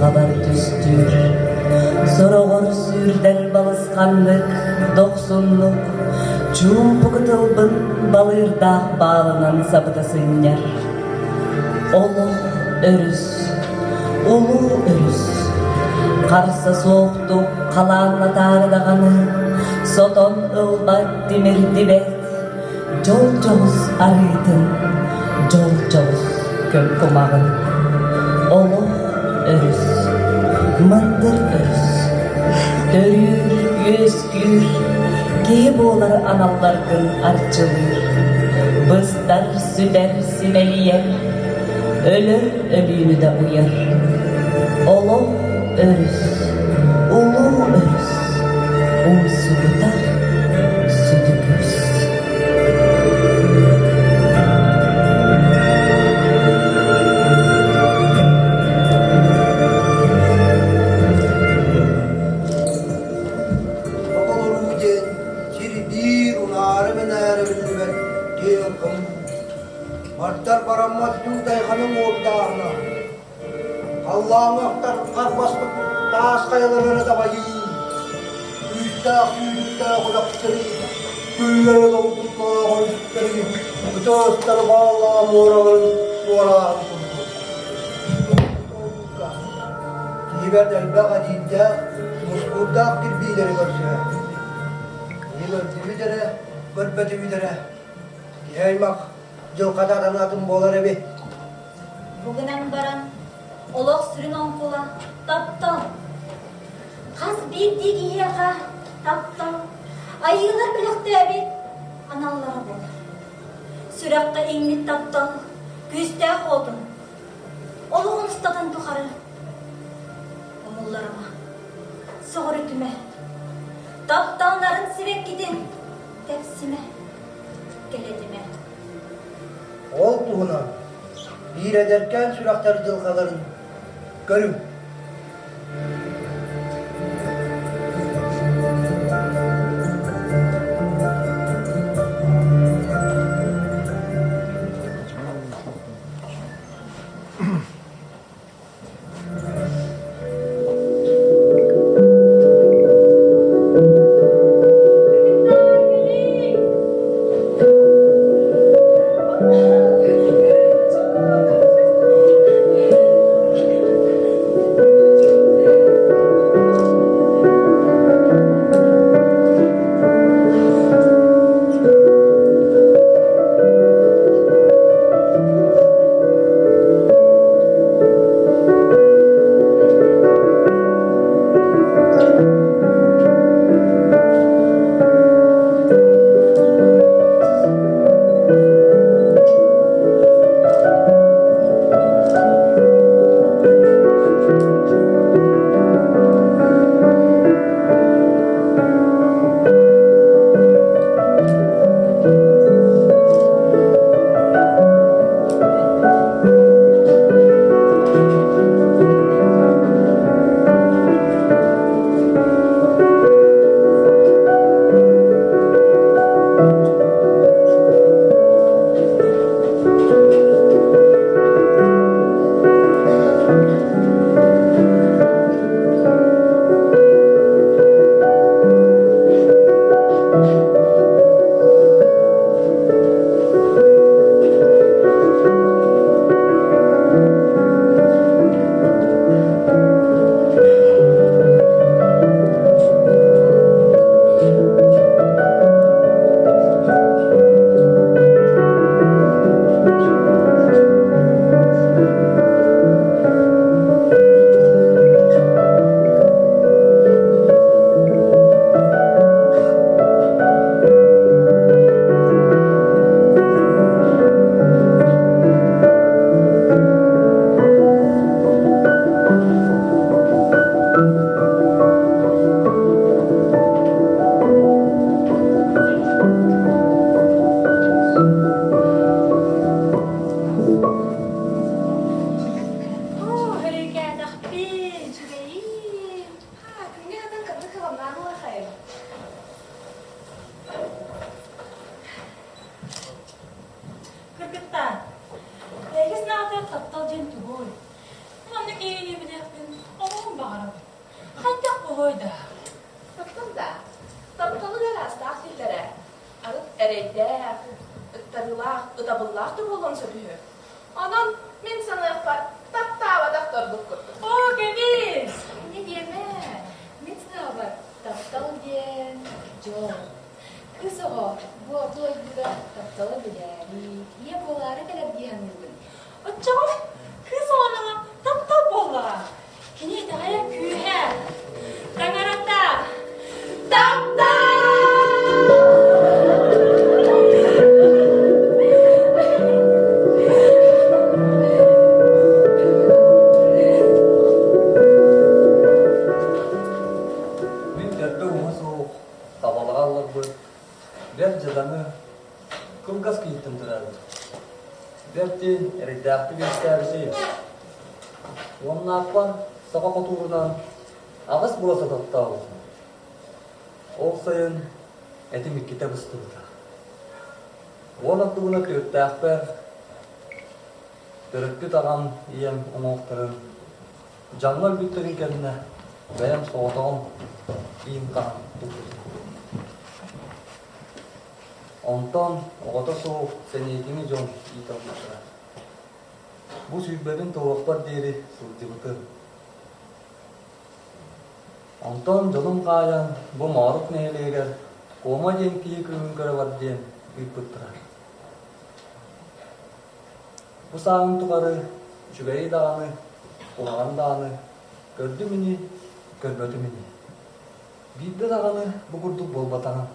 дьылҕабар түстүүр. Сороҕор сүүрдэр балысханнык, дохсуннук, чуумпу кытылбын балыырдаах баалынан сабыта сынньар. Олох өрүс, улуу өрүс, харса суохтук халааннатаары даҕаны сотон ылбат тимирдибэт дьол дьоҕус арыытын, дьол дьоҕус көм кумаҕын. Олох өрүс, мындыр өрүс, төрүүр, үөскүүр, киһи буолар аналларгын арчылыыр, быстар, сүтэр, симэлийэр, өлөр өлүүнү да уйар. Олох өрүс, улуу өрүс, умсугутар сүдү күүс. Оҕолоруу диэн сир биир унаара-мэнээрэ биллибэт киэҥ хонуу. Бардар бараммат түҥ тайҕаны уордааһына, халлааҥҥа харбаспыт таас хайаларын дабайыы, күүстээх сүүрүктээх үрэхтэри, күллэри долгуннаах өрүстэри, ытыстары бааллаах муораларын туораан курдук. Киһибэр элбэх эдиирдээх, мускуурдаах кирбиилэри көрсүһэр. Киһи көрдүбүт эрэ, көрбөтүбүт эрэ, киһи аймах дьылҕата атын буолар эбит. Бу гынан баран, олох сүрүн оҥкула таптал. Хас биирдии киһиэхэ таптал, айыылар бэлэхтээбит аналлара буолар. Сүрэххэ иҥмит таптал күүстээх уотун, олоҕун устатын тухары умулларыма, сөҕүрүтүмэ, таптал нарын сибэккитин тэпсимэ, кэлэтимэ. Ол туһунан биир эдэркээн сүрэхтэр дьылҕаларын көрүҥ. Эрэйдээх, ыктарыылаах, ытабыллаах да буолуон сөп үһү. Онон мин саныахпар таптаабатах да ордук курдук. Оо, кэбис! Инньэ диэмэ. Мин санаабар, таптал диэн дьол. Кыыс оҕо бу орто дойдуга тапталы билээри, ийэ буолаары кэлэр дии саныыбын. Оччоҕо кыыс оҕоноҕо таптал буоллаҕа. Кини итэҕэйэр күүһэ, таҥарата, таптал! Мин төрдө-ууһа суох табалаҕа ылларбыт бэрт дьадаҥы кылгас киһиттэн төрөөбүт. Бэрт эрэйдээхтик үөскээбити. Уоннаахпар саха хотуурунан аҕыс була сататтаабытым. Ол сайын этим иккитэ быстыбыта. Уон ордугуна түөртээхпэр төрөппүт аҕам, ийэм уҥуохтарын дьаҥҥа өлбүттэрин кэннэ бэйэм соҕотоҕун иин хаһан туппутум. Онтон оҕото суох сэниэтиҥи дьон иитэ ылбыттара. Бу сүүрбэбин туолуохпар диэри сылдьыбытым. Онтон дьонум хаайан бу Моорук нэһилиэгэр Куома диэн киһи кыыһын көрө бар диэн ыыппыттара. Бу сааһым тухары үчүгэйи даҕаны, куһаҕаны даҕаны көрдүм ини, көрбөтүм ини. Биирдэ даҕаны бу курдук буолбатаҕым.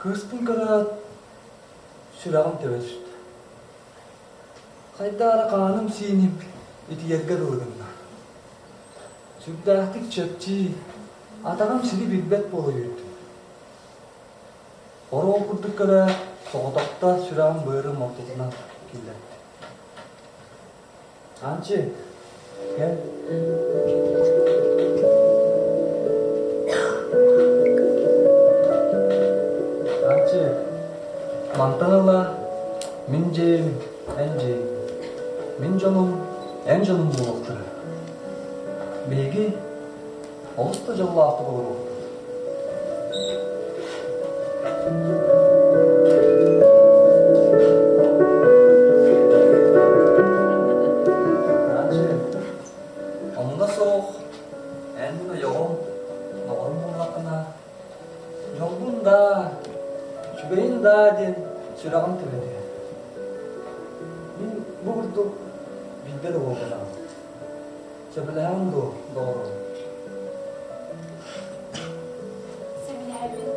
Кыыспын көрөөт, сүрэҕим төбө түстэ. Хайдах эрэ хааным-сииним итийэргэ дылы гынна. Сүрдээхтик чэпчии, атаҕым сири билбэт буола үөрдүм. Хоруол курдук көрөөт, соҕотохто сүрэҕим быарым ортотунан киллэрдим. Аанчы, кэл. Аанчы, мантан ыла мин дьиэм, эн дьиэҥ, мин дьонум, эн дьонуҥ буолуохтара. Биһиги олус да дьоллоохтук олоруохпут. Онно суох эн ойоҕум, доҕорум буоллаххына, дьолбун даа, үчүгэйин даа диэн сүрэҕим төбөтүгэр. Мин бу курдук биирдэ да буолбатаҕым. Сөбүлэһэҕин дуо, доҕорум? Сөбүлэһэбин.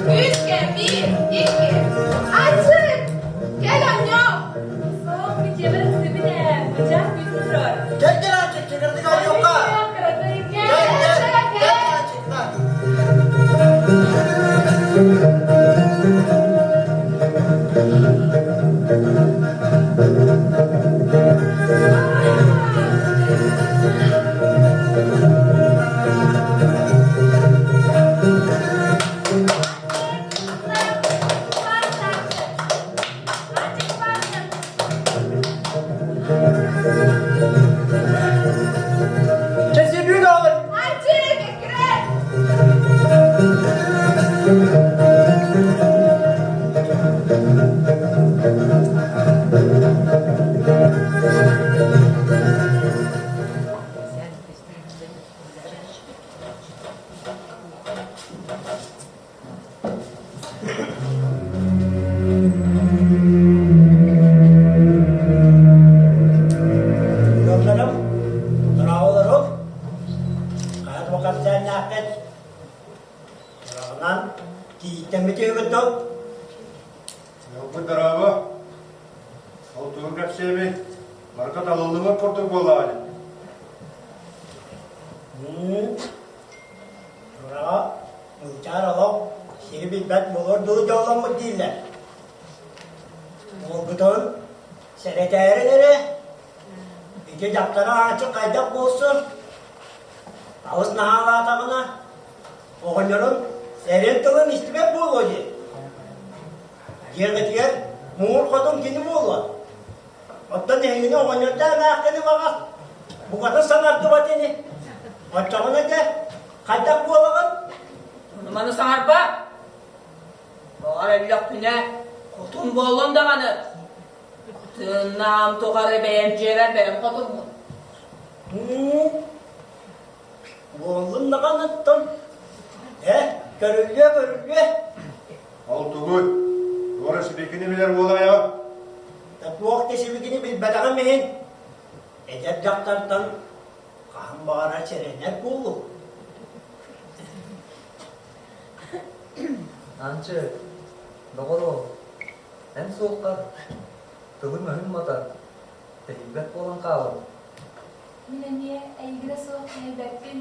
Үскэ, биир, икки, ачык! Кэл оонньоо! Суох, бүтүөбэр ыксыбын ээ, быдьаах күүтэ турар. Кэл кэл Аанчык, чыгырдык оонньуохха! Кэл кэл, кэл Аанчык, на! Ыалларым, дорооболорум, хайа туох Тураҕынан тиийтэммит үһүгүт дуо? Ыалбыт дорообо. Ол тугу кэпсиэбит? Барыта талыллыбыт курдук буоллаҕа дии. Тураҕа мунчаар олох сири билбэт буолуор дылы дьолломмут дииллэр. Уолгутун сэрэтээрин эрэ ити дьахтара ааччы хайдах буолсун Алыс наһаалаатаҕына, оҕонньорун эрэл тылын истибэт буолуо дии. Дьиэҕитигэр муҥур хотун кини буолуо. Оттон эһигини оҕонньордоох ааххыны баҕас букатын саҥардыбат ини. Оччоҕуна дьэ хайдах буолаҕын? Маны саҥарба. Баҕар өллөхпүнэ, хотун буоллун даҕаны. Тыыннаам тухары бэйэм дьиэбэр бэйэм хотуммун. Буоллун даҕаныттан ээ көрүллүө көрүллүө Ол тугуй? Туора сибикини билэр буолаайаҕа? Да туох да сибикини билбэтэҕим иһин эдэр дьахтартан хаһан баҕарар сэрэнэр буоллум. Аанчык, доҕоруом, эн суоххар тылым-өһүм матар, тэһийбэт буолан хаалабын. Мин эмиэ эйигинэ суох тэһийбэппин,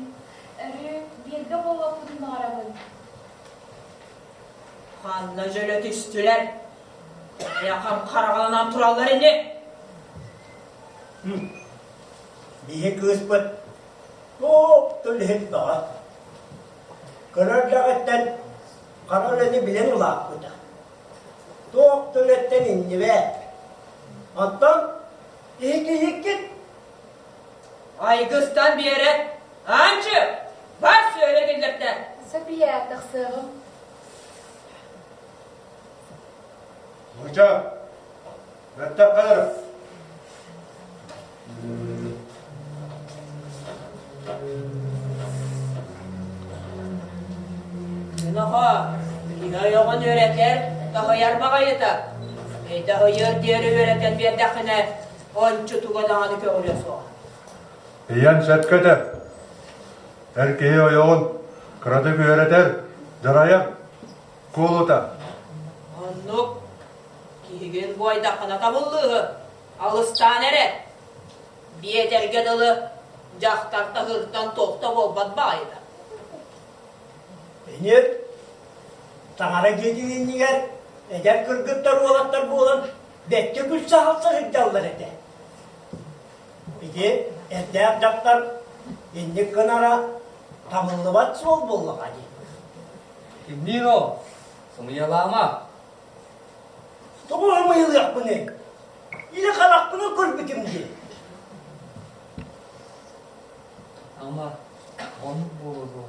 өрүү бииргэ буолуохпутун баҕарабын. Ханна дьөлө түстүлэр? Эйэхам хараҕаланан тураллар ини. Биһи кыыспыт туох да үлэһит баҕа. Кыра эрдэҕиттэн хара үлэни билэн улааппыта. Туох да үлэттэн иннибэт. Оттон иһиккит Айгыстан биэрэ Аанчы, бар сүөлэ киллэртэ. София, тахсыаҕым. Мыча, бэттэх кэлэр. Нохо, киһи ойоҕун үөрэтэр, таһыйар баҕайыта. Таһыйар диэри үөрэтэн биэрдэххинэ, ончу туга даҕаны көҕүлүө суоҕа. Ийэн сөпкө этэр. Эр киһи ойоҕун кыратык үөрэтэр, дьарайар куолута. Оннук киһигин буойдаххына табыллыыһы, алыстаан эрэ. Биэтэргэ дылы дьахтар таһыыртан туох да буолбат баҕайыта. Энир таҥара дьиэтин иннигэр эдэр кыргыттар уолаттар буолан бэккэ күлсэ-халса сылдьаллар этэ. Ити эрдээх дьахтар инник гынара табыллыбат суол буоллаҕа дии. Кимниин ол? Сымыйалаама. Тоҕо ымыйылыахпыный? Или харахпынан көрбүтүм дии. Ама, оннук буолуо дуо?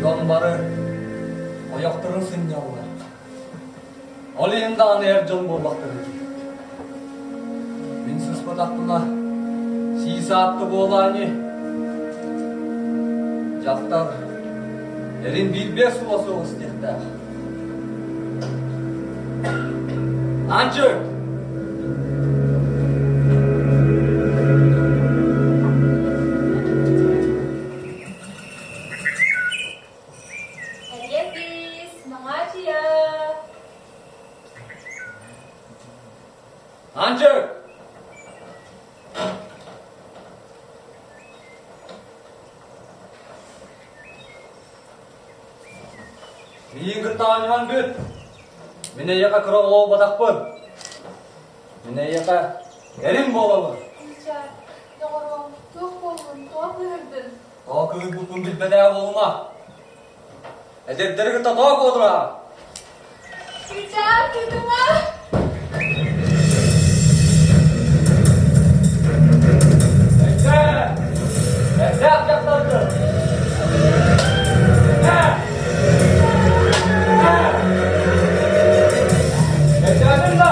Дьон бары ойохторун сынньаллар. Ол иһин даҕаны эр дьон буоллахтара дии. Мин сыспатахпына сии саатта буолаа ини. Дьахтар эрин биирбиэс сула суох истиэхтээх. Аанчык! Миигин кытта оонньоһон бүт. Мин эйиэхэ кыра оҕолбатахпын. Мин эйиэхэ эрим буолабын. Мичээр, доҕоруом, туох буоллун, тоҕо кыыһырдын? Тоҕо кыыһырбыппын билбэтээ буолума. Эдэрдэри кытта тоҕо куотураҕын? Мичээр, тыытыма! Эрдээх! Эрдээх дьахтаргын! Эрдээх! Эрдээх! да!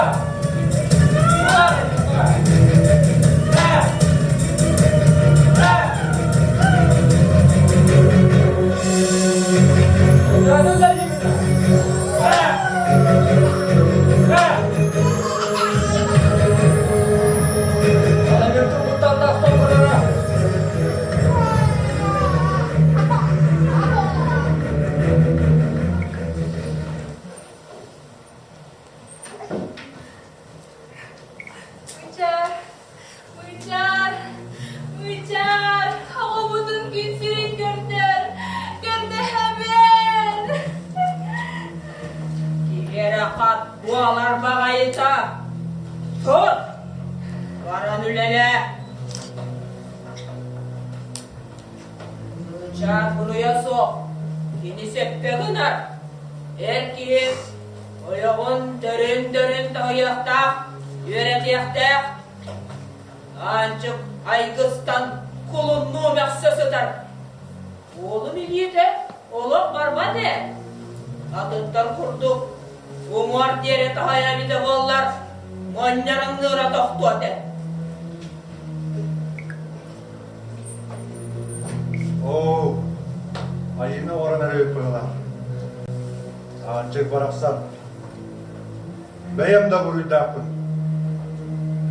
Мычаар, мычаар, мычаар, оҕобутун күн сирин көрдөр, көрдөһөбүн. Киһи эрэ хат буолар баҕайыта. Тут! Баран үлэлээ. Мычаар буруйа суох. Кини сөпкө гынар. Эр киһи Ойоҕун дөрүн-дөрүн тоһуйуохтаах, үөрэтиэхтээх. Аанчык айгыстан кулуннуу мөхсө сытар. Уолум илиитэ олох барбат ээ. Атыттар курдук уҥуор диэри тоһуйа эбитэ буоллар, моонньоруҥныыра тохтуо этэ. Оо, айыыны оҥорон эрэ быһыылаах. Аанчык барахсан, бэйэм да буруйдаахпын.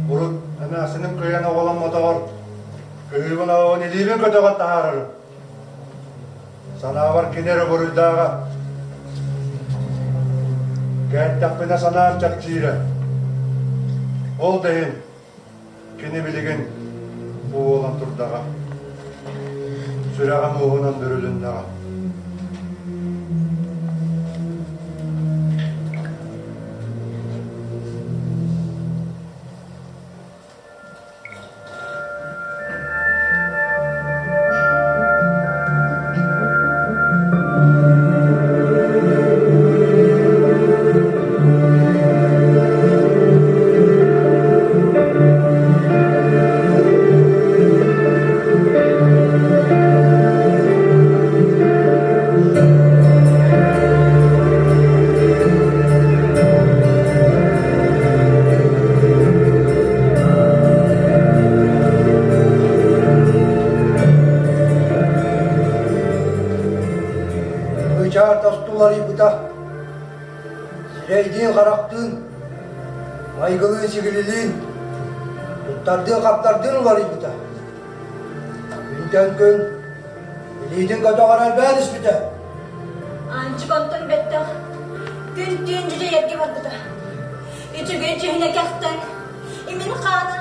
Урут эмээхсиним кыайан оҕоломмотоҕор, кыһыыбын оҕобун илиибин көтөҕөн таһаарарым. Санаабар кини эрэ буруйдааҕа. Кээттэхпинэ санаам чэпчиирэ. Ол да иһин Кини билигин бу буолан турдаҕа, сүрэҕим уоһунан бүрүлүннэҕэ. Ычаар тосту уларыйбыта Сирэйдиин-харахтыын, майгылыын-сигилилиин, туттардыын-хаптардыын уларыйбыта. Күнтэн күн илиитин көтөҕөр элбээн испитэ. Аанчык онтон бэттэх күн-түүн дьүдьэйэргэ барбыта. Үчүгэй дьүһүнэ кэхтэн, имин хаана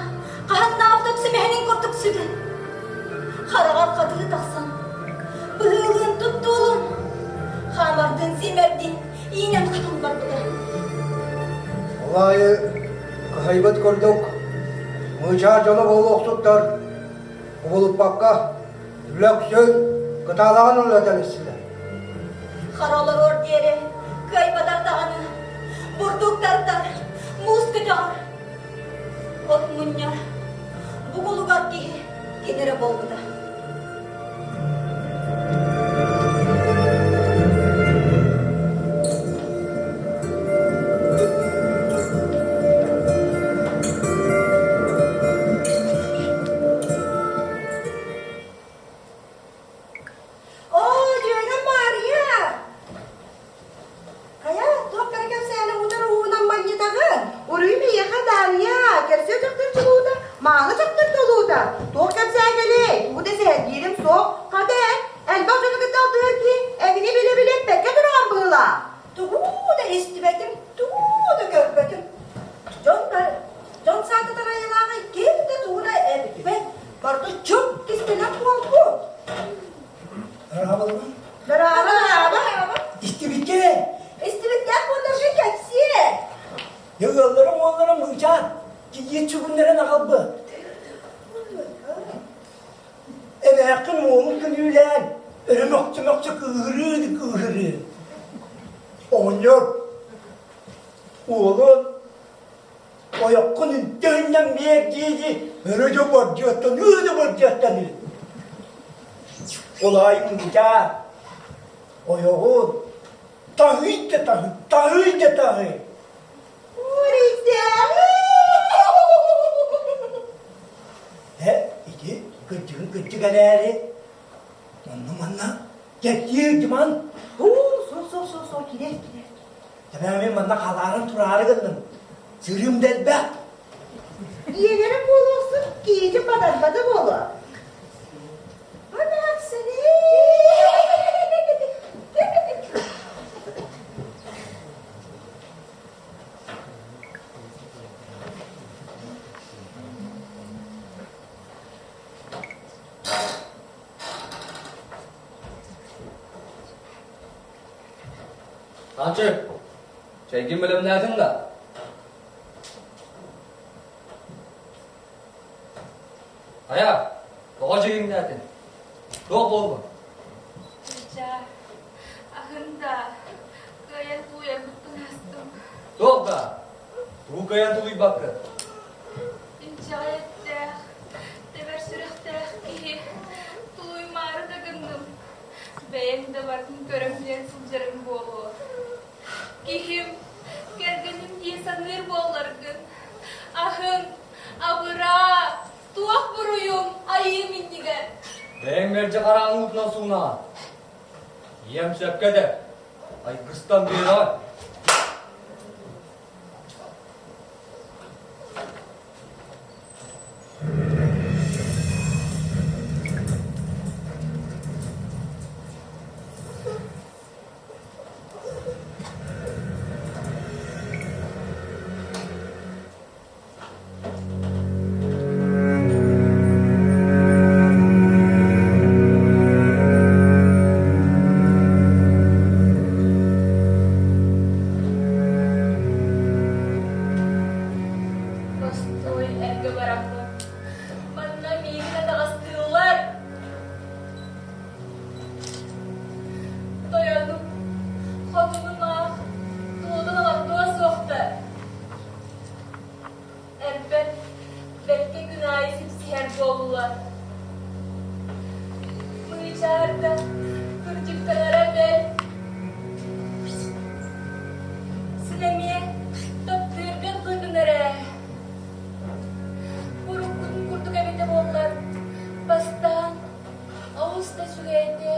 хаһаннаабыт симэһинин курдук сүгэн, хараҕар хатыы тахсан, быһыылыын туттуулун, хаамардыын сиимэрдиин иинэн хатан барбыта. Ол аайы кыһайбыт курдук мыычаар дьоно буолуохсуттар кубулуппакка үлэксүн кытаанаҕын үлэтэн истилэр. Хара олоруор диэри кыайбатар даҕаны бурдук тардар, муус көтөҕөр, от мунньар, бугулугар киһи кини эрэ буолбута. Оо, дьүөгэм Маарыйа! Хайа, туох кэрэ кэпсээнэ утары уунан манньытаҕын? Уруй миэхэ Дарья, кэрсиэ дьахтар чулуута, мааны дьахтар толуута. Туох кэпсээн кэлиэй? Тугу да. уолун күнүүлээн өрө мөхсө-мөхсө кыыһырыы да кыыһырыы. Оҕонньор уолун ойоххун үнтү ынньан биэр дии-дии өрө да бардьыаттаныы да бардьыаттаныы. Ол аайы Мыычаар ойоҕун таһый да таһый, таһый да таһый. Э, ити кырдьыгын кырдьык эрээри, онно-манна кэпсиир дьыман. Уу, со со со со киирэр киирэр. Тэбээ мин манна халааран тураары гынным. Сырыым да элбэх. Ийэлэрэ буолуохсун киһитин батарбата буолуо. Аанчык, чэйгин бэлэмнээтиҥ да? Хайа, тоҕо дьигиҥнээтиҥ? Туох буоллуҥ? Ча, аһын да, кыайан тулуйарбыттан астым. Туох да? Тугу кыайан тулуйбаккын? Инчэҕэй эттээх, тэбэр сүрэхтээх киһи тулуймаары да гынным. Бэйэҥ да барытын көрөн билэн сылдьарыҥ буолуо. Киһим, кэргэним дии саныыр буолларгын, аһын, абыраа, туох буруйум айыым иннигэр? Бэйэҥ мэлдьи хараҥа уутунан суунаҕын. Ийэм сөпкө этэр, айгыстан биэрэҕин. Постой, эргэ бараммын. Манна миигин атаҕастыыллар. Тойонум, хотунум аах, туолун олордуо суохтар. Эрбэт, бэркэ күн аайы сипсиһэр буоллулар. Мыычаарда, кырдьыктанара бэрт. Син эмиэ таптыыргын быһынар ээ. Уруккутун курдук эбитэ буоллар, бастаан олус да үчүгэй этэ.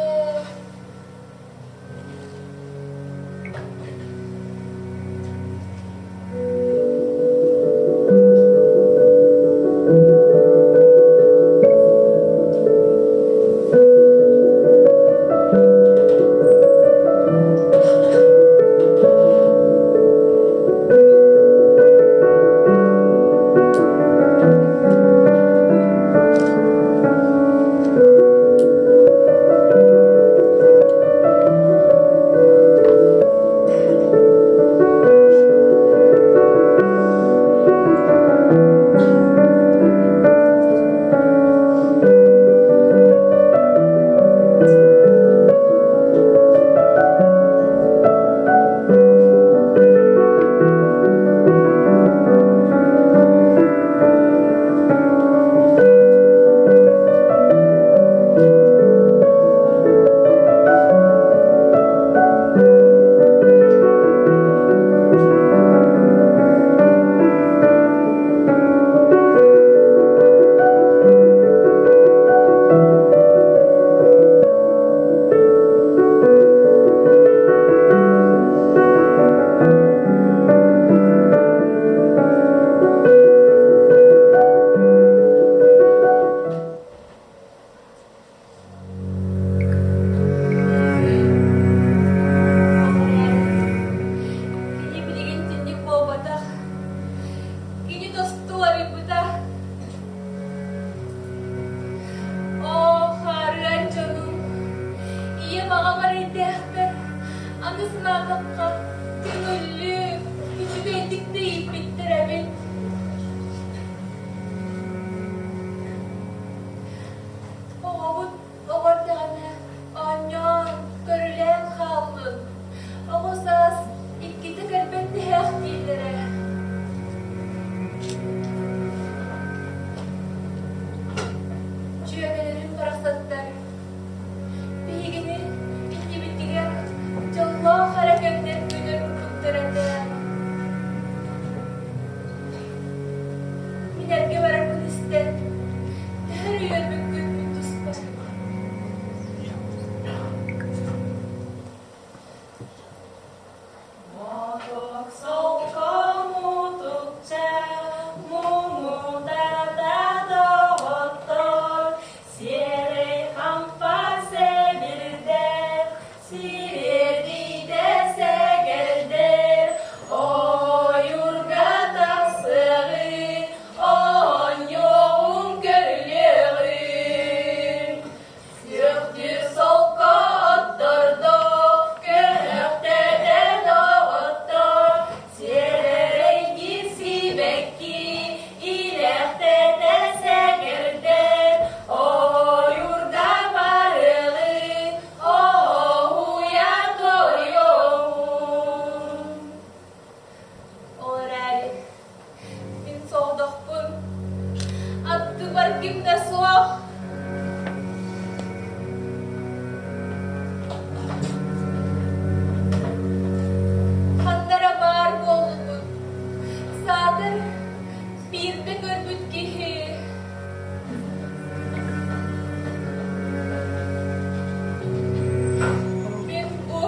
Мин бу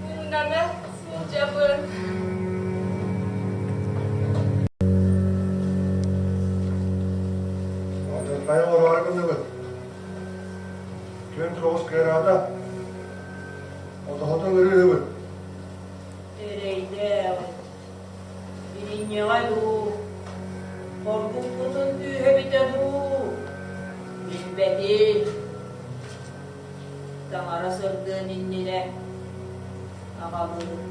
муҥнана сылдьабын. Алдьархайы оҥороору гынныбыт. Күн тоҕус кыараата. Отоһутун ырыыһыбыт. Эрэйдээх Иринньэҕэ дуу, хоргуппутун күүһэ эбитэ дуу, билбэтим. Таҥара сырдыан иннинэ аҕалыыппыт.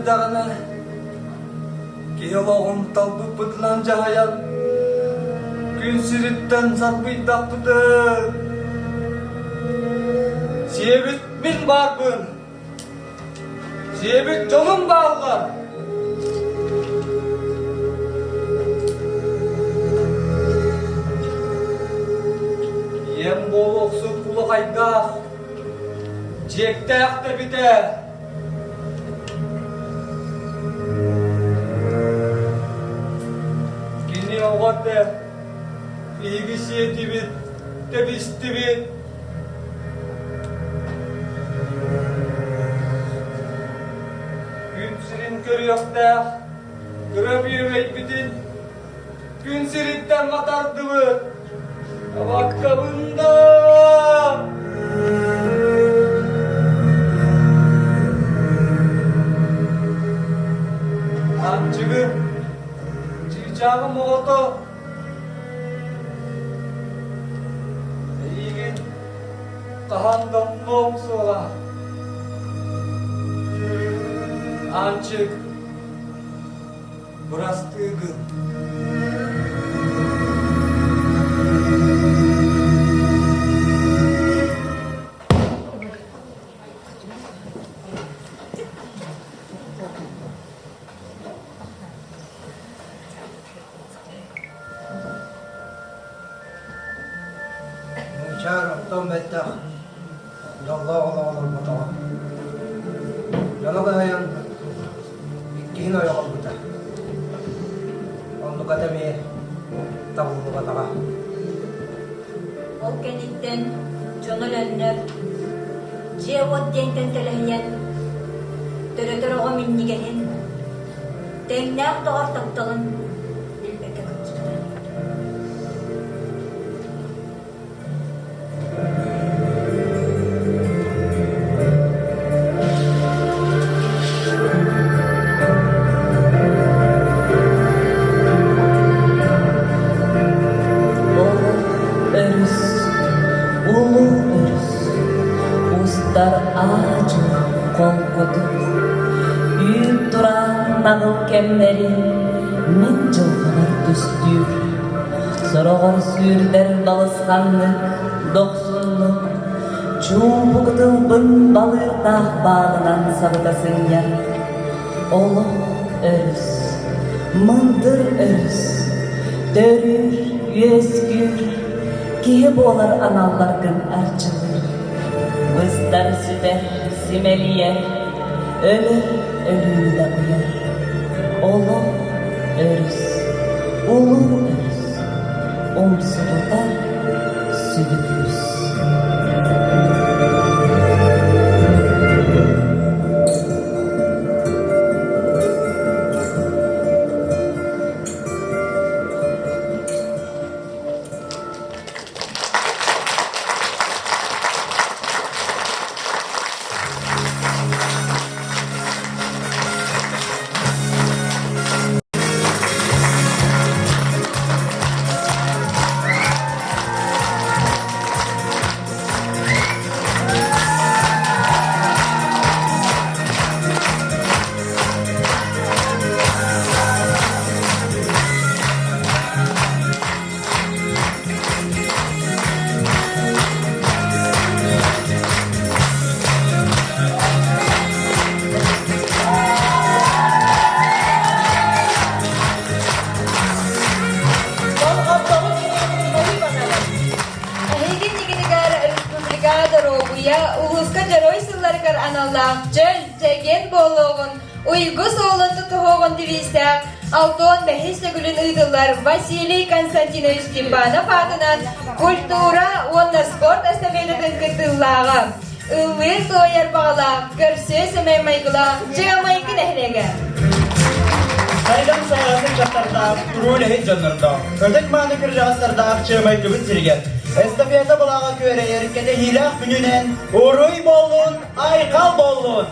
эрдэҕинэ киһи олоҕун талбыппытынан дьаһайан күн сириттэн сарбыйдахпытын. Сиэбит мин баарбын, сиэбит дьонум бааллар. Ийэм буолуохсут кулахайдаах, дьиэктээх да эбитэ. Кини оҕо этэ, биһиги сиэтибит, тэбистибит. Күн сирин көрүөхтээх кыра бүөбэйбитин күн сириттэн матардыбыт. Абаккабын да! Аанчыгы, чыычааҕым оҕото, эйигин хаһан да умнуом суоҕа. Аанчык, Бырастыы гын. Мунчаар оттон бэттэх дьоллоох олоҕу олорботоҕо. Дьоно кыһайан иккиһин ойох ылбыта. Оннуката эмиэ табыллыбатаҕа. Ол кэнниттэн дьоно өлөннөр, дьиэ-уот диэнтэн тэлэһийэн, төрөтөр оҕо минньигэһин, тэҥнээх доҕор тапталын билбэккэ кырдьыбыта. Өрүс, улуу өрүс, устар аадьыл холкутук, үүт тураан наҕыл кэмнэри мин дьылҕабар түстүүр. Сороҕор сүүрдэр балысханнык, дохсуннук, чуумпу кытылбын балыырдаах баалынан сабыта сынньар. Олох өрүс, мындыр өрүс, төрүүр, үөскүүр, киһи буолар аналларгын арчылыыр. Быстар сүтэр, симэлийэр, өлөр өлүүнү да уйар. Олох өрүс, улуу өрүс, умсугутар сүдү күүс. Эһиги иннигитигэр республика доруобуйа улууска дьоруой сылларыгар аналлаах чөл, чэгиэн буолуоҕун, уйгу суолун тутуһуоҕун девизтээх Алтон бэһис төгүлүн ыытыллар Василий Константинович Степанов аатынан культура уонна спорт эстафетатын кыттыылааҕа, ыллыыр-туойар баҕалаах, көрсүө сэмэй майгылаах Дьыамайкы нэһилиэгэ. Сайдам сайаҕасын дьахтардаах, туруу үлэһит дьоннордоох, ытык-мааны кырдьаҕастардаах Чыамайгыбыт сиригэр эстафета былааҕа күөрэйэр кэтэһиилээх күнүнэн уруй буоллун, айхал буоллун!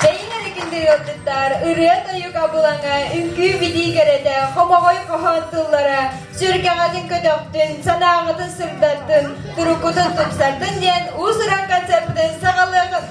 Чэйин эрэ күндү ыалдьыттар, ырыа-тойук абылаҥа, үҥкүү-битии кэрэтэ, хомоҕой хоһоон тыллара, сүргэҕитин көтөхтүн, санааҕытын сырдаттын, туруккутун тупсардын диэн уус-уран концерпытын саҕалыаҕын!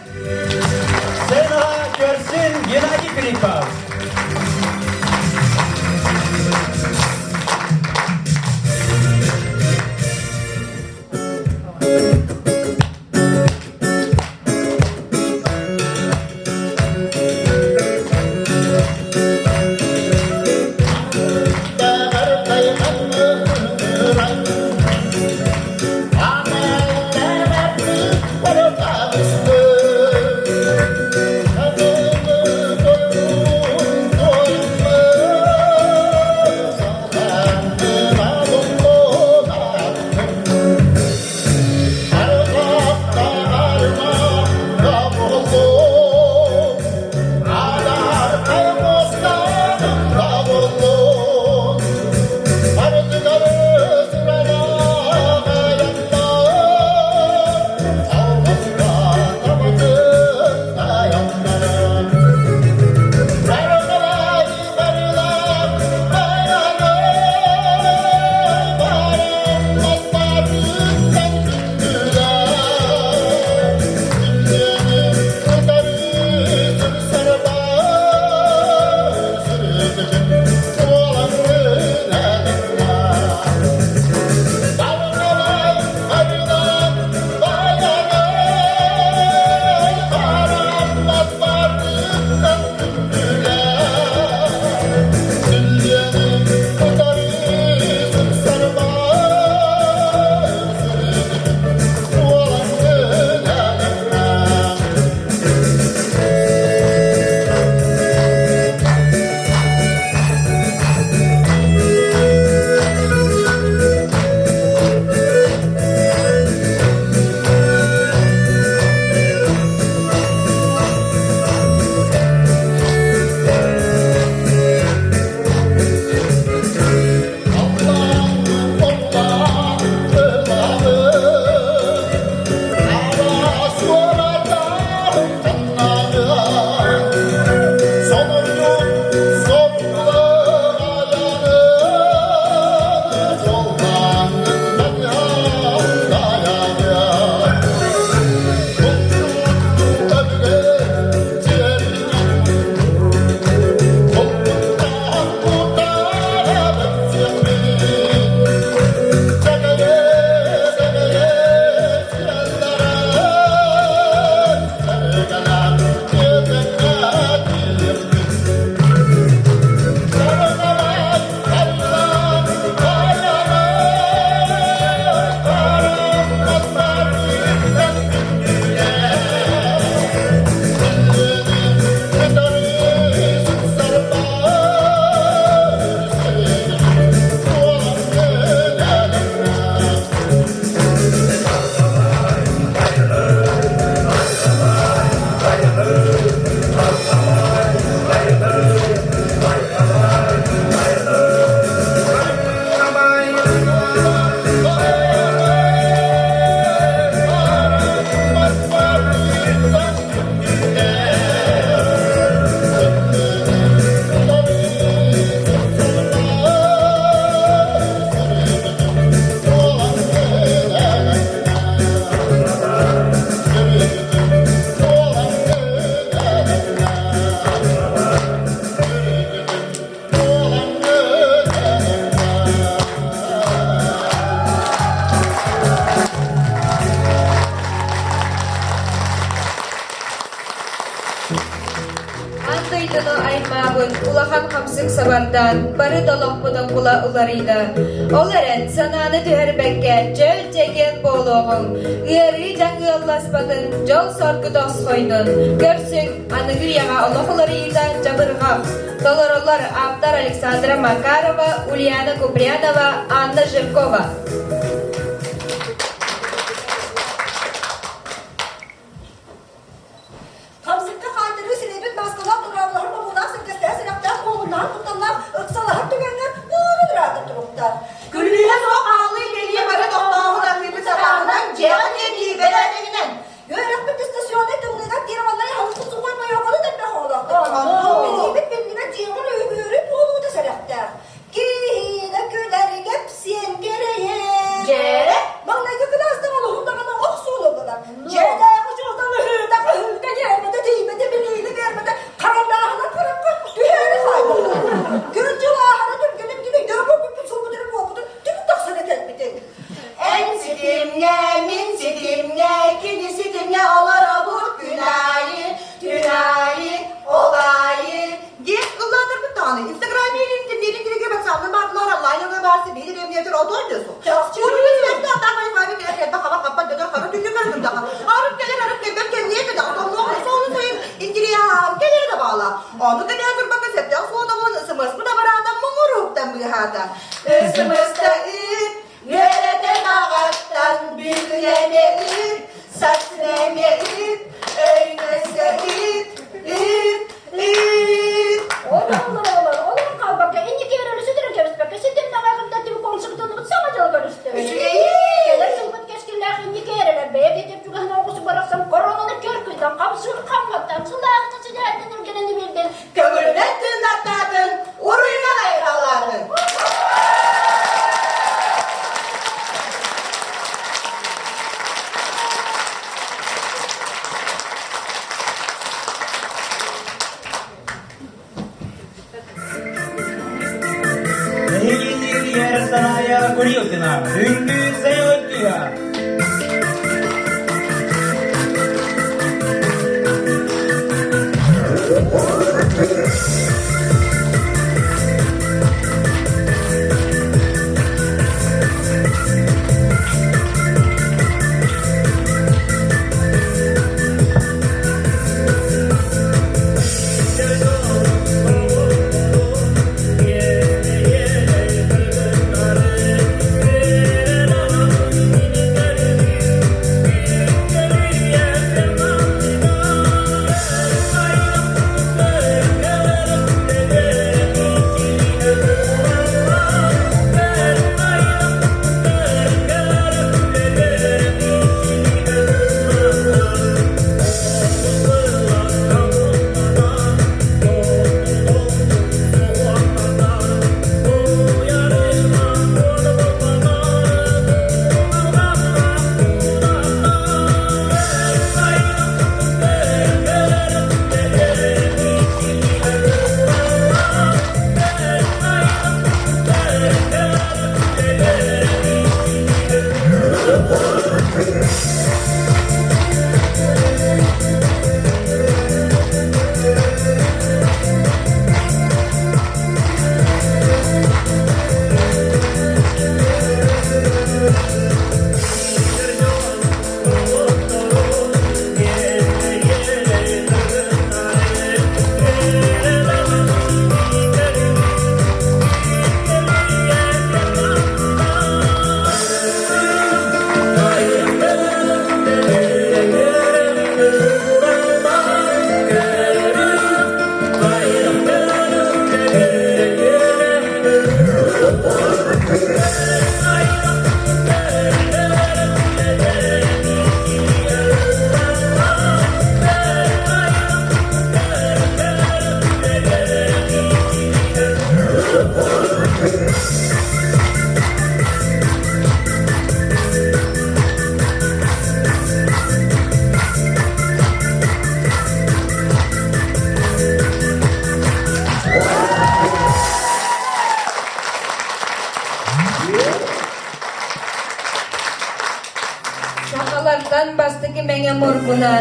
дойдуну аймаабыт улахан хамсык сабардаан, бары да олохпут оҥкула уларыйда. Ол эрэн, санааны түһэрбэккэ, чөл-чэгиэн буолуоҕуҥ, ыарыы дьаҥ ыалласпатын, дьол-соргу тосхойдун. Көрсүҥ, аныгы үйэҕэ олох уларыйыыта дьабырҕах. Толороллор ааптар Александра Макарова, Ульяна Купрянова, Анна Жиркова. Хамсыкка хаайтарыы сирэйбит мааскалаах турааллаһар бобуулаах сэргэстэһэ сэрэхтээх уолуннаах кутталлаах ыксалаһар түгэҥҥэ буурун ыраата туруктар. Күлүүһэ суох аалыы илиилии бары тохтооһун атыыбыт сатааһынан дьиэҕэ тиэрдии бэрээдэгинэн. Үөрэхпит дистанционнай тымныыга тиэрэ халыспыт сухой мойоҕону элбэх оҕолоохтор. Билиибит биллибэт дьиэҕин үһүөрү буолуута сэрэхтээх. Киһиинэ күлэр кэпсиэн кэрэйэн. Дьээрэ? Маҥнайгы кылаастан олуһун даҕаны охсуулаллар. Дьиэтээҕи учуутал ыһыыта хаһыыта диэрбэтэ тиийбэтэ билиини биэрбэтэ харандааһынан харахха түһээри хаайбыта. Күн-дьыл ааһара түргэнин кини өйдөөн көрбүппүт суолбутун буолбутун түмүк тахсан кэлбитин. Эн ситимҥэ, мин ситимҥэ, кини ситимҥэ олоробут күн аайы, түн аайы, ол аайы Диэн ыллаатарбыт даҕаны Инстаграме интернетин тиригэ ватсапны баардылар онлайн баарсы биир эмнетер отон десу. Уруйун сүрэхтэ атаах вайфайы кэлэр кэлбэ хаба хаппат дөтөр хара түннүк көрө турдаха. Арыт кэлэр арыт кэлбэт кэмниэ кэдэ отоннуох соолу сайын интириэһаан кэлэрэ да баала. Ону кэлээ турбакка сөптөөх суотабын СМС-мыт абараата муҥур уһуктан быыһаата. СМС-та ыыт, үөрэтэн аҕаттан бүгүн эмиэ ыыт, сарсын эмиэ ыыт, өймөсө ыыт, ыыт, ыыт. Олор, олор, олор хаалбакка, инники өрөлү сүтэрэн кэбиспэккэ, ситимнээх айгырда түбүк оҥсугутуллубут саҥа дьыл көрүстэ. Кэлэр сылбыт кэскиллээх инники эрэлэр бэйэ биэтэр чугаһын оҕусу барахсан коронаны көр-күнтэн хамсыыр хамматтан сылаахта сидээттэн үргэнэн биэрдин Көҥүлүнэн тыыннартаатын, уруйунан айҕалаатын. Эһигини Саная Курилкина, Үҥкүү сайылык кыыһа.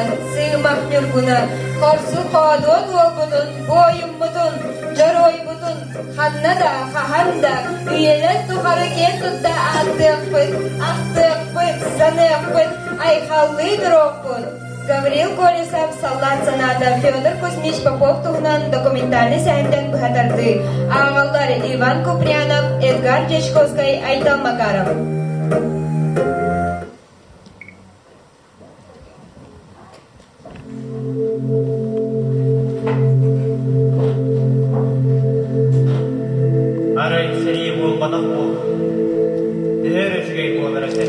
барахсан, Сыымах Ньургуна, хорсун-хоодуот уолбутун, буойуммутун, дьоруойбутун ханна да, хаһан да үйэлэр тухары киэн тутта ааттыахпыт, ахтыахпыт, саныахпыт, айхаллыы туруохпут. Гаврил Колесов «Саллаат санаата» Федор Кузьмич Попов туһунан документальнай сэһэнтэн быһа тардыы. Ааҕаллар Иван Куприянов, Эдгар Дьячковскай, Айтал Макаров. Арай сэрии буолбатах буоллун. Төһө эрэ үчүгэй буолар этэ.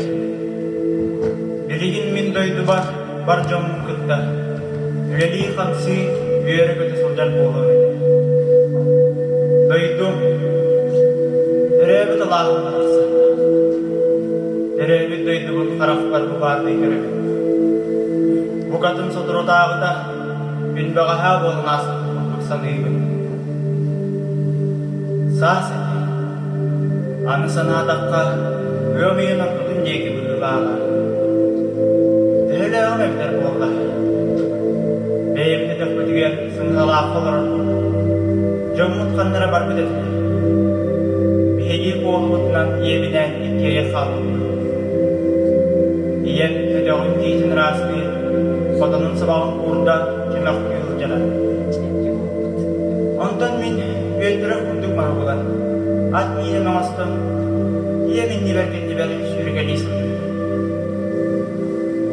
Билигин мин дойдубар бар дьоммун кытта үлэлии-хамсыы, үөрэ-көтө сылдьар буолуом этэ. Дойдум төрөөбүт алааһым барахсан. Төрөөбүт дойдубун харахпар бу баардыы көрөбүн. Букатын соторутааҕыта күн бэҕэһээ буолан ааспыт курдук саныыбын. Саас этэ. Аны санаатахха, ыам ыйын ортотун диэки быһыылааҕа. Төһөлөөҕүм эбитэр буолла. Бэйэбит өтөхпүтүгэр сыҥһалаахха олорорбут. Дьоммут ханна эрэ барбыт этилэр. Биһиги уолбутунан ийэбинээн иккиэйэх хаалбыппыт. Ийэм өтөҕүн тиитин ыраастыы, хотонун сабаҕын куурда чөмөхтүү сылдьара. Онтон мин үөттэрэх курдук маһы булан, ат миинэн оҥостон, ийэм иннибэр-кэннибэр сүүрэкэлии сылдьыбытым.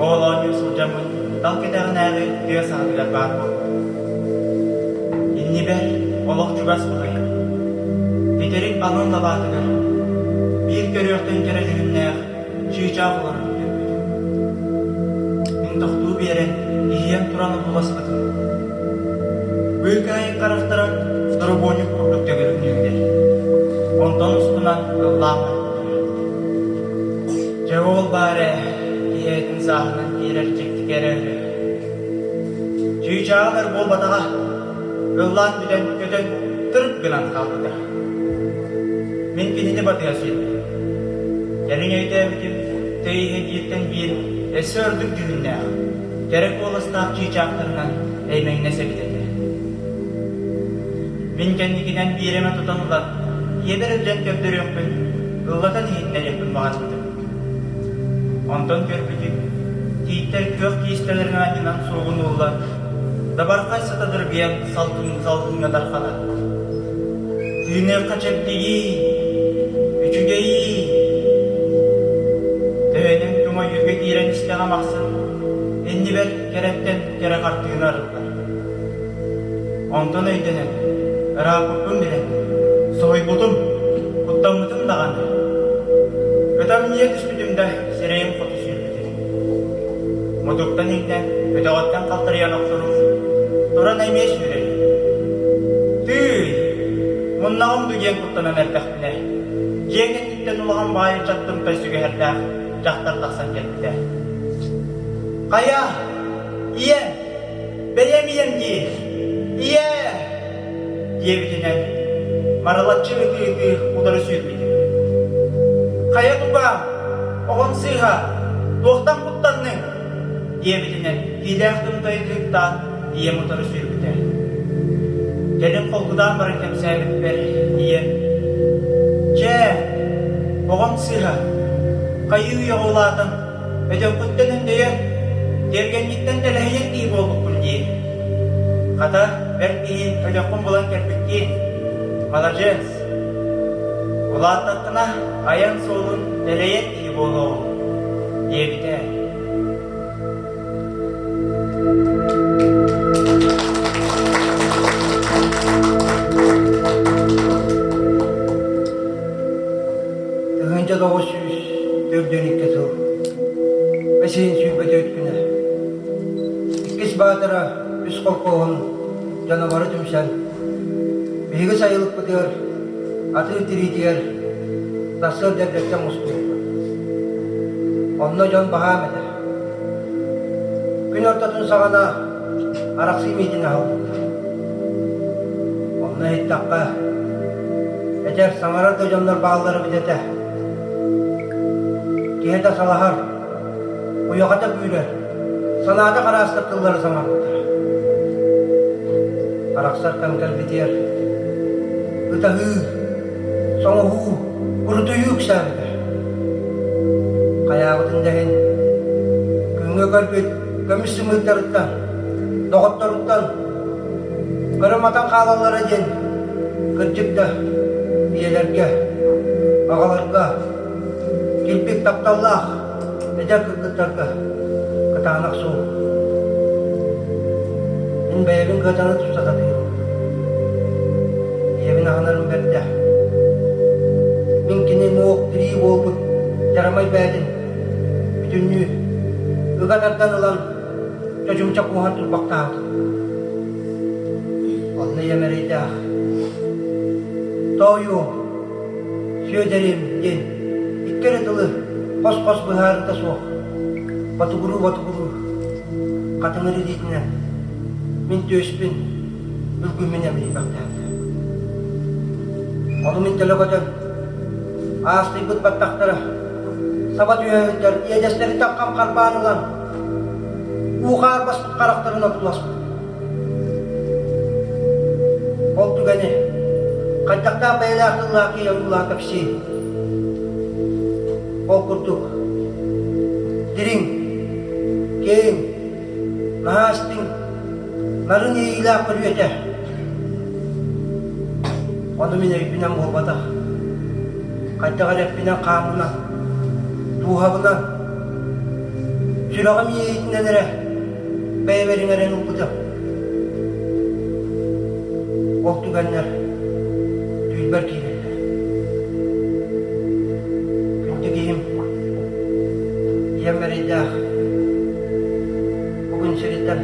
Ол оонньуу сылдьаммын тал кэтэҕинээҕи тыа саҕатыгар баар буолбутум. Иннибэр олох чугас баҕайы, титирик алын лабаатыгар биир көрүөхтэн кэрэ дьүһүннээх чыычаах олорон көрбүтүм. Мин тохтуу биэрэн, иһийэн туран одууласпытым. Быыкаайык харахтара доробуонньук курдук төгүрүҥнүүллэр. Онтон устунан ыллаан барбыттара. Дьэ ол баар ээ, киһи этин сааһынан киирэр дьикти кэрэ ырыа. Чыычааҕым өр буолбатаҕа, ыллаан бүтэн көтөн тырк гынан хаалбыта. Мин кинини батыһа сүүрбүтүм. Кэлин өйдөөбүтүм, тыйыһы бииртэн биир өссө ордук дьүһүннээх, кэрэ куоластаах чыычаахтарынан эймэҥнэс эбит этэ. Мин кэнникинэн биир эмэ тутан ылан, ийэбэр илдьэн көрдөрүөхпүн, ыллатан иһитинэриэхпин баҕарбытым. Онтон көрбүтүм, тииттэр күөх киистэлэрин анньынан суугунууллар, дабархай сыта дыргыйан салгын салгыҥҥа тарханар. Тыыныахха чэбдигии, үчүгэйии. Төһөнөн көҥөйүүргэ киирэн истэҕим ахсын, иннибэр кэрэттэн кэрэ хартыына арыллар. Онтон өйдөнөн, ырааппыппын билэн, соһуйбутум, куттаммытым даҕаны. Ытамньыйа түспүтүм да сирэйим хоту сүүрбүтүм. Мутуктан иҥнэн, өтөҕүттэн халтарыйан охсорум, туран эмиэ сүүрэрим. Тыый, муннаҕым дуу диэн куттанан эрдэхпинэ, дьиэ кэнниттэн улахан баайы чаттымтай сүгэһэрдээх дьахтар тахсан кэлбитэ. Хайа, ийэ, бэйэм ийэм дии, ийээ! диэбитинэн марылаччы ытыы-ытыы утары сүүрбүтүм. Хайа тукаам, оҕом сыыһа, туохтан куттанныҥ? диэбитинэн киилээх тымтайы тыыттаан ийэм утары сүүрбүтэ. Кэлин холкутаан баран кэпсээбиппэр ийэм «Чээ, оҕом сыыһа, хайыы үйэҕэ улаатан, өтөххүттэн өндөйөн, тиэргэҥҥиттэн тэлэһийэн киһи буолбуккун дии. Хата, бэрт киһи өтөххүн булан кэлбиккин. Маладьыас. Улааттаххына айан суолун тэлэйэр киһи буолуоҕуҥ» диэбитэ. 1942 сыл бэсиһин 24 күнэ иккис Баатара үс холкуоһун дьоно бары түмсэн биһиги сайылыкпытыгар атыы тириитигэр сарсыарда эрдэттэн мустубуппут. Онно дьон баһаам этэ. Күн ортотун саҕана арахсыы миитин аһыллыбыта. Онно иһиттэххэ, этэр, саҥарар да дьоннор бааллар эбит этэ. Киһитэ салаһар, уйаҕата күүрэр. Санаата хараастар тыллары саҥарбыттара. Арахсар кэм кэлбитигэр ытаһыы, соҥоһуу, курутуйуу үксээбитэ. Хайаабытын да иһин күҥҥэ көрбүт көмүс сымыыттарыттан, доҕотторуттан көрө матан хаалаллара диэн кырдьык да ийэлэргэ, аҕаларга килбик тапталлаах эдэр кыргыттарга кытаанах суол. Мин бэйэбин кыатана туста сатыырым. Ийэбин аһынарым бэрдэ. Мин кини муох тирии буолбут дьарамай бээтин бүтүннүү ыга тардан ылан чочумча кууһан турбахтаабытым. Онно ийэм эрэйдээх «Тоойуом, Сүөдэрим» диэн икки эрэ тылы хос-хос быһаарыыта суох ботугуруу-ботугуруу хатыҥыр илиитинэн мин түөспүн бүлгүммүн эмирийбэхтээбитэ. Ону мин төлө көтөн аастыйбыт баттахтара саба түһэ сылдьар иэдэстэриттэн хам харбаан ылан уу-хаар баспыт харахтарын одууласпыт. Ол түгэни хайдахтаах бэйэлээх тыллаах киһи ойуулаан кэпсиэй. Ол курдук дириҥ, киэҥ, наһаа истиҥ, нарын иэйиилээх көрүөтэ. Ону мин өйбүнэн буолбатах, хайдах эрэ эппинэн-хааммынан, дууһабынан, сүрэҕим иэйиитинэн эрэ бэйэбэр иҥэрэн ылбытым. Ол түгэннэр түүлбэр киирэллэр. Күндү киһим, ийэм эрэйдээх бу күн сириттэн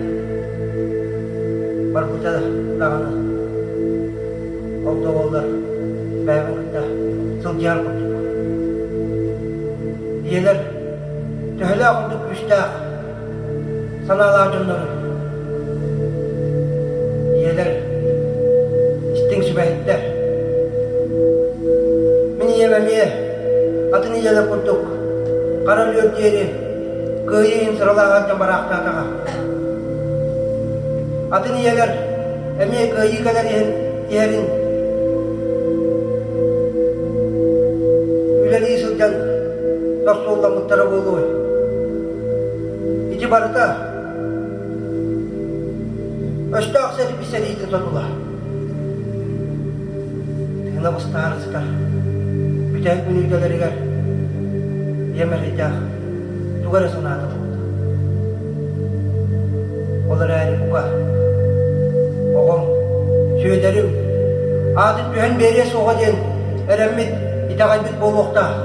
барбыта даҕаны ол да буоллар бэйэбин кытта сылдьыһар курдук. Ийэлэр төһөлөөх курдук күүстээх санаалаах дьоннору ийэлэр истиҥ сүбэһиттэр. Мин ийэм эмиэ атын ийэлэр курдук хара өлүөр диэри кыайыы иһин сыралаах сылдьан бараахтаатаҕа. Атын ийэлэр эмиэ кыайыы кэлэр иһин иһэрин үлэлии сылдьан тохсуулламмыттара буолуой. Ити барыта өстөөх сэрии сэриитин содула. Тыына быстаары сытар бүтэһик мүнүүтэлэригэр ийэм эрэйдээх тугу эрэ санаата буолла. Ол эрээри бука оҕом, Сүөдэрим аатын түһэн биэриэ суоҕа диэн эрэммит, итэҕэйбит буолуохтаах.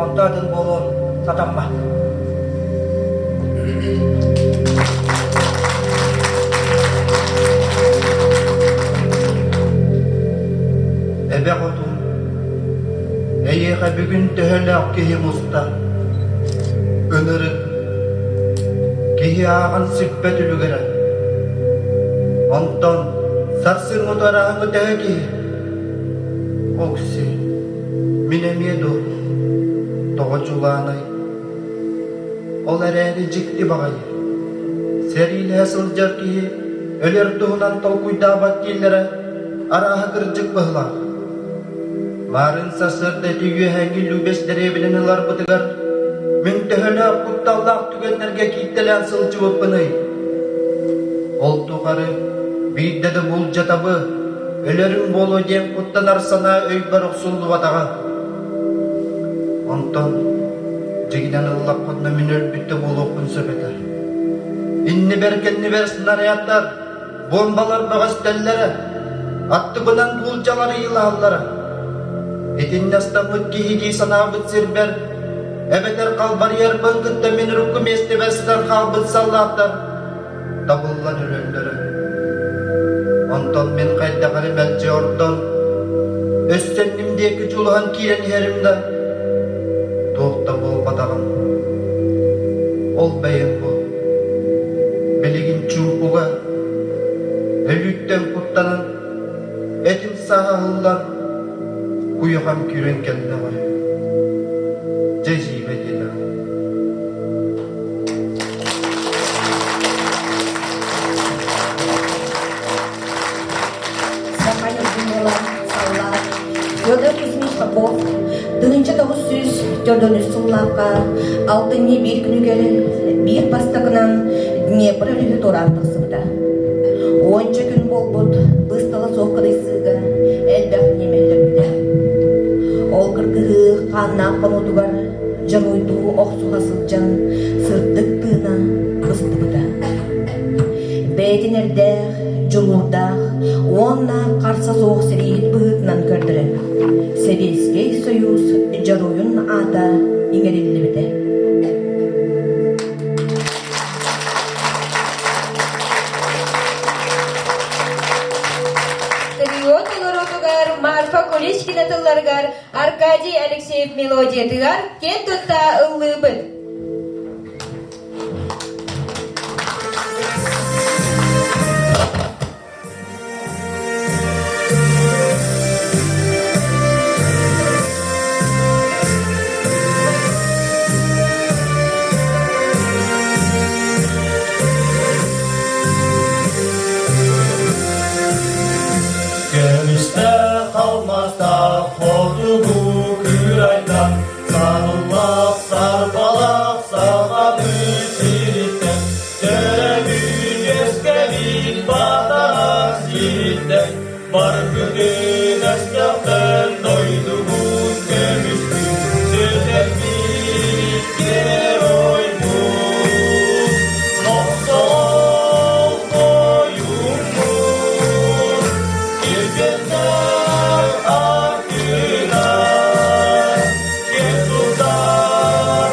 Онто атын буолуон сатаммат. Эбэ хотун, эйиэхэ бүгүн төһөлөөх киһи муста? Ынырык, киһи ааҕан сиппэт үлүгэрэ. Онтон сарсыҥҥы утарааҥҥы төһө киһи? Окси, Мин эмиэ дуо? Тоҕо дьулаанай? Ол эрээри дьикти баҕайы. Сэриилэһэ сылдьар киһи өлөр туһунан толкуйдаабат дииллэрэ арааһа кырдьык быһылаах. Марын сарсыарда ити үөһээҥҥи Любес дэриэбинэни ыларбытыгар мин төһөлөөх кутталлаах түгэннэргэ кииртэлээн сылдьыбыппыный? Ол тухары биирдэ да булдьатабы, өлөрүм буолуо диэн куттанар санаа өйбөр охсуллубатаҕа. Онтон дьигинэн ыллахпытына мин өлбүт да буолуохпун сөп этэ. Иннибэр-кэннибэр снарядтар, буомбалар бөҕөстөллөрө, аттыбынан буулдьалар ыйылаһаллара. Итиннэ астаммыт киһи дии санаабыт сирбэр, эбэтэр халбарыйарбын кытта мин урукку миэстэбэр сытар хаалбыт саллааттар табыллан өлөллөрө. Онтон мин хайдах эрэ мэлдьи ордон, өссө инним диэки дьулуһан киирэн иһэрим да, туох да буолбатаҕым. Ол бэйэм бу, билигин чуумпуга, өлүүттэн куттанан, этим сааһа аһыллан, куйахам күүрэн кэллэҕэ. Дьэ дьиибэ диэтэҕим. 1943 сыллаахха алтынньы биир күнүгэр биир бастакынан Днепр өрүһү туораан тахсыбыта. Уонча күн буолбут быыстала суох кыдыйсыыга элбэх ньиэмэ өлөрбүтэ. Ол кыргыһыы хааннаах хонуутугар дьоруойдуу охсуһа сылдьан сырдык тыына быстыбыта. Бэйэтин эрдээх, дьулуурдаах уонна харса суох сэрииһит быһыытынан көрдөрөн, Сэбиэскэй Сойуус Дьоруойун аата иҥэриллибитэ. Трио толоруутугар Марфа Куличкина тылларыгар Аркадий Алексеев мелодиятыгар киэн тутта ыллыыбыт. Көмүстэ алмастаах хотугу кыырайдан Сарыллах сарбалах саханы сириттэн Төрөбүт үөскэбит батаах сириттэн Баргытын өстөхтөн дойдубун көмүскүү Сүтэрбит геройбут Мохсоҕол ойууммут Киргэннэр артына Кир тутар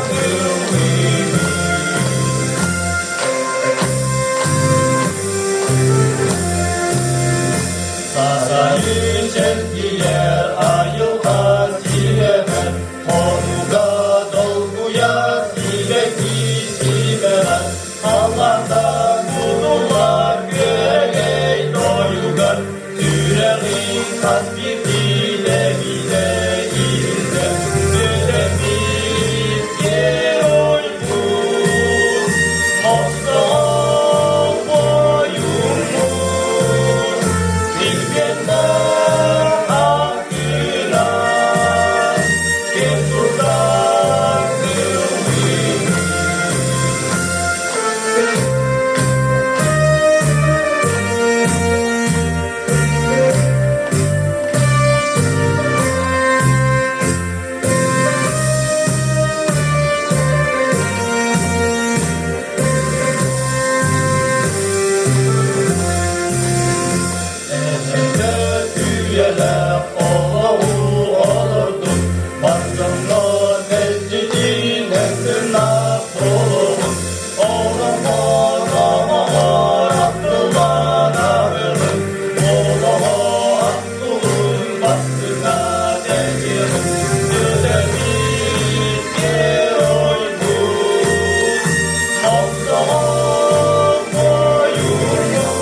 Сарайы чэлгийэр айылҕа сирэҕэр, Хонууга долгуйа силэки симэҕэр, Халлаантан кутуллар күөрэгэй тойугар, Сүрэҕиҥ хас биирдии лэбиитэ иһиллэр, Сүтэрбит геройбут, Мохсоҕол ойууммут, Килбиэннээх артыына, Киэн тутар кылыыбыт. Үйэлээх олоҕу олордун, бар дьоҥҥо мэлдьитин эн-тыыннаах буолуоҕун. Олоҥхо номоҕор ахтыллан ааһыаҕын, олоҕо аттылын бастыҥа дэниэҕин. Сүтэрбит геройбут, мохсоҕол ойууммут,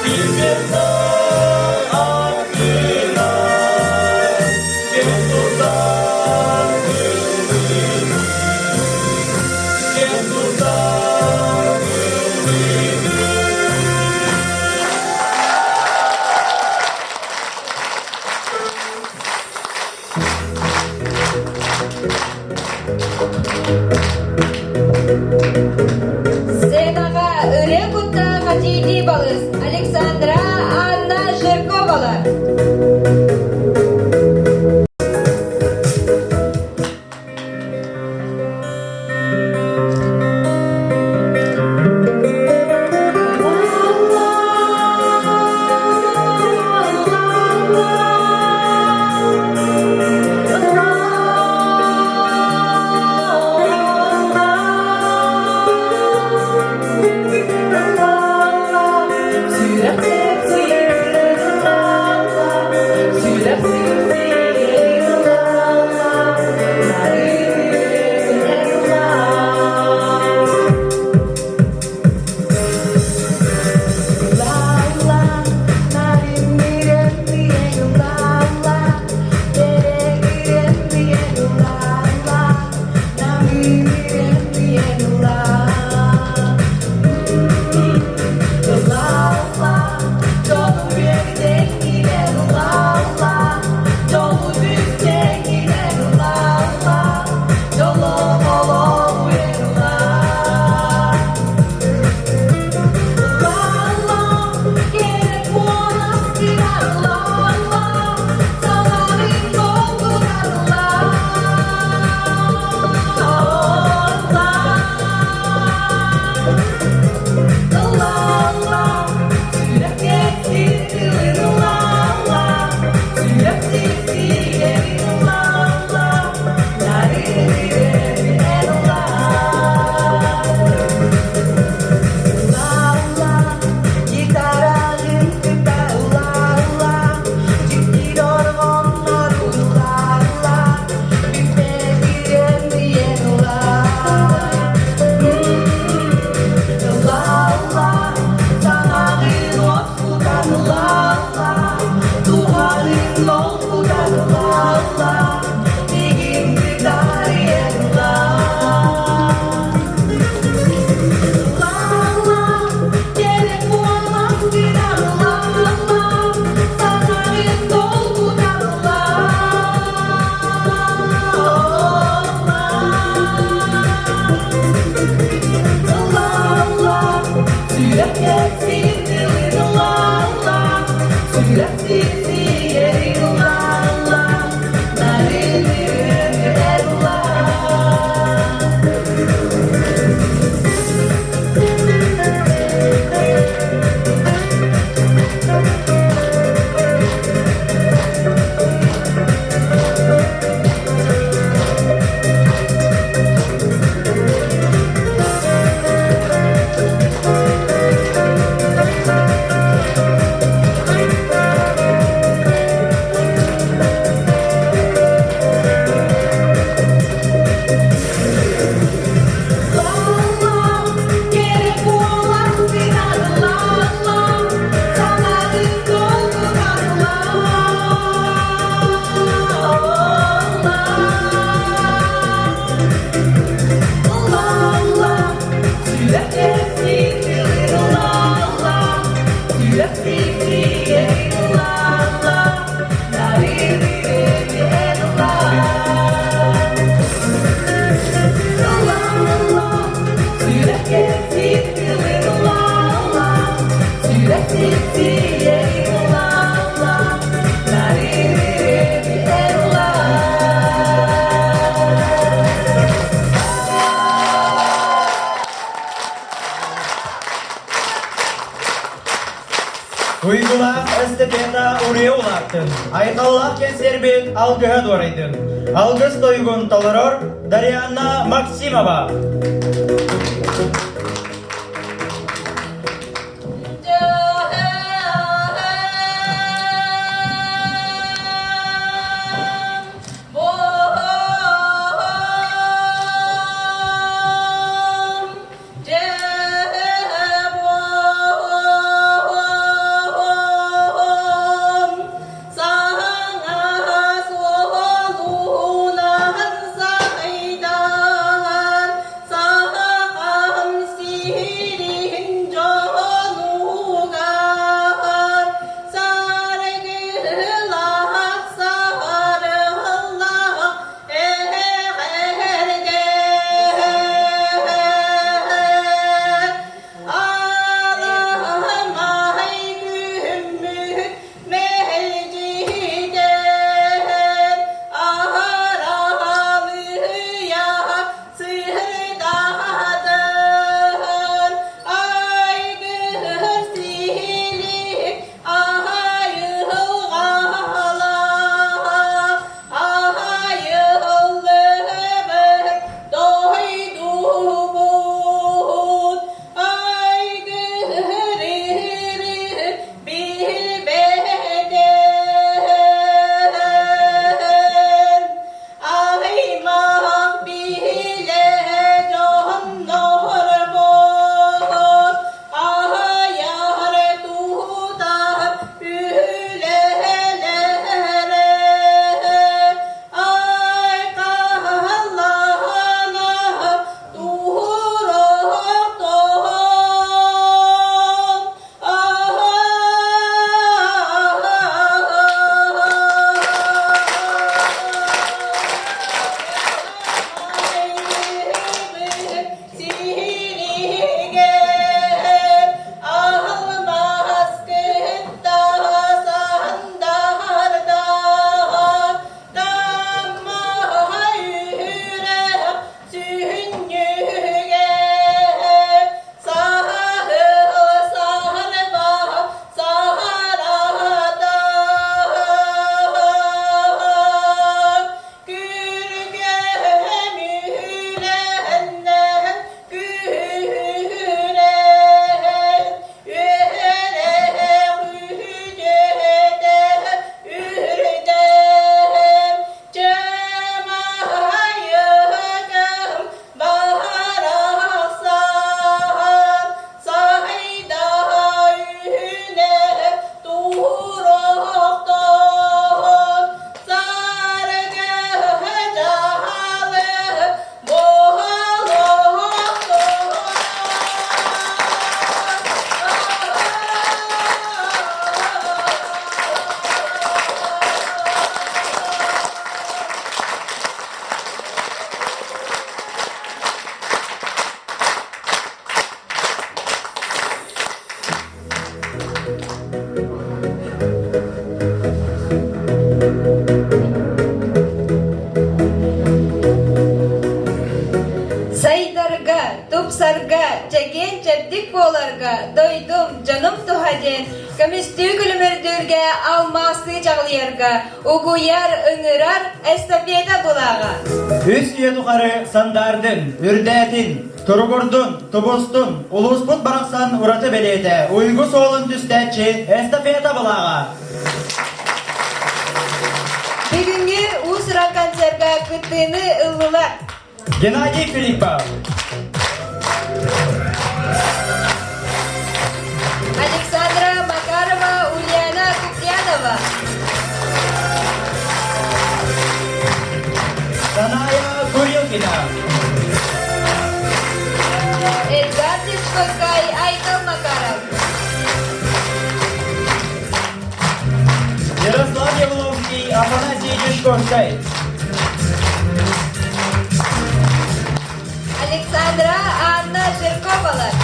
килбиэннээх артыына, киэн тутар кылыыбыт. Киэн тутар кылыыбыт. Уйгулаах эстафета уруйа улааттын, айхаллаах кэнсиэрбит алгыһа дуорайдын. Алгыс тойугун толорор Дарианна Максимова. Сайдарга, тупсарга, чэгиэн-чэбдик буоларга, дойдум, дьонум туһа диэн көмүстүү күлүмүрдүүргэ, алмаастыы чаҕылыйарга угуйар, ыҥырар эстафета булааҕа. Үс үйэ тухары сандаардын, үрдээтин, туругурдун, тубустун, улууспут барахсан ураты бэлиэтэ, уйгу суолун түстээччи эстафета былааҕа. Бүгүҥҥү уус-уран концерка кыттыыны ыллылар. Геннадий Филиппов. Александра Макарова, Ульяна Куприянова. Саная Курилкина. Эдгар Дичкоскай, Айтал Макаров. Ярослав Явловский, Афанасий Дичкоскай. Александра Анна Жирковалар.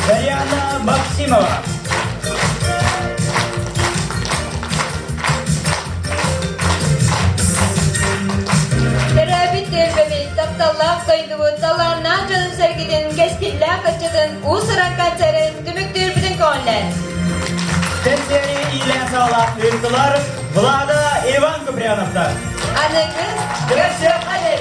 Дарьяна Максимова. Төрөөбүт түөлбэбит. тапталлаах дойдубут талааннаах дьонун-сэргэтин, кэскиллээх ыччатын уус-уран концерын түмүктүүрбүтүн көҕүлээн. Кэнсиэри иилээн-саҕалаан ыыттылар Влада Иван Куприяновтар. Аныгы Көрсүөххэ!